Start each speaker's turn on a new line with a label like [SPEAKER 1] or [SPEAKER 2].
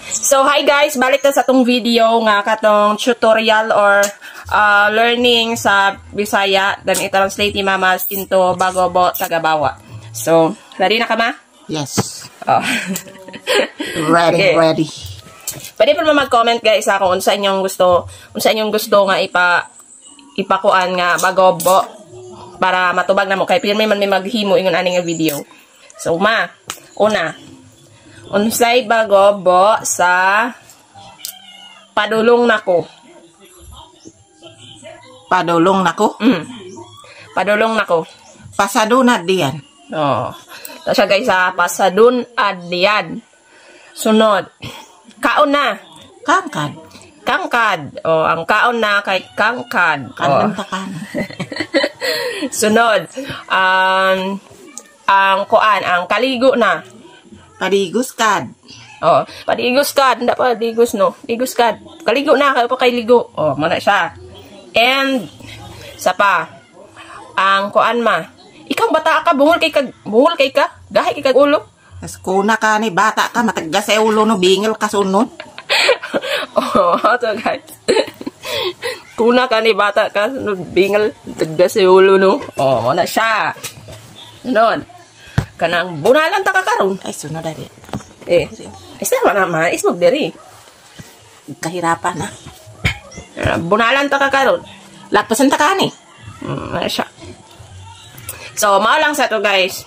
[SPEAKER 1] So, hi guys! Balik ta sa atong video nga katong tutorial or learning sa Bisaya. Then, i-translate ni Mama into Bagobo, Tagabawa. So, ready na ka, Ma?
[SPEAKER 2] Yes.
[SPEAKER 1] Oh.
[SPEAKER 2] Ready,
[SPEAKER 1] Okay.
[SPEAKER 2] ready.
[SPEAKER 1] Pwede pa naman mag-comment, guys, ha, kung unsa inyong gusto nga ipakuan nga Bagobo para matubag na mo kay pirmi man may maghimo ingon ani nga video. So ma, una. Unsay Bagobo sa "padulong nako"?
[SPEAKER 2] "Padulong nako"?
[SPEAKER 1] "Padulong nako."
[SPEAKER 2] "Pasadunad diyan."
[SPEAKER 1] Oh. Ta siya, guys, ha, "pasadun ad diyan." Sunod. "Kaon na."
[SPEAKER 2] "Kangkad."
[SPEAKER 1] "Kangkad." Oh, ang "kaon na" kay "kangkad." Oh.
[SPEAKER 2] Kanon ta kan.
[SPEAKER 1] Sunod. Ang kuan, ang "kaligo na."
[SPEAKER 2] "Padigos kad."
[SPEAKER 1] Oh, "padigos kad," hindi pa digos, no. "Digos kad." "Kaligo na kayo pa kay ligo." Oh, mao na siya. And sa pa ang kuan, ma. Ikaw bata ka, bungol kay kag bungol kay ka. Gahi kay kag ulo.
[SPEAKER 2] Tas kuna ka ni bata ka matagga sa ulo no, bingil ka sunod.
[SPEAKER 1] Oh, to guys. Kuna ka ni bata ka, no, bingal tagga sa ulo, no. Oh, mao na siya. Sunod. Kanang "bunalan ta ka karon."
[SPEAKER 2] Ay, sunod dali.
[SPEAKER 1] Eh, isa man naman, ismog diri.
[SPEAKER 2] Kahirapan na.
[SPEAKER 1] "Bunalan ta ka karon."
[SPEAKER 2] Lapasan ta kani.
[SPEAKER 1] Na siya. So, mao lang sa to, guys.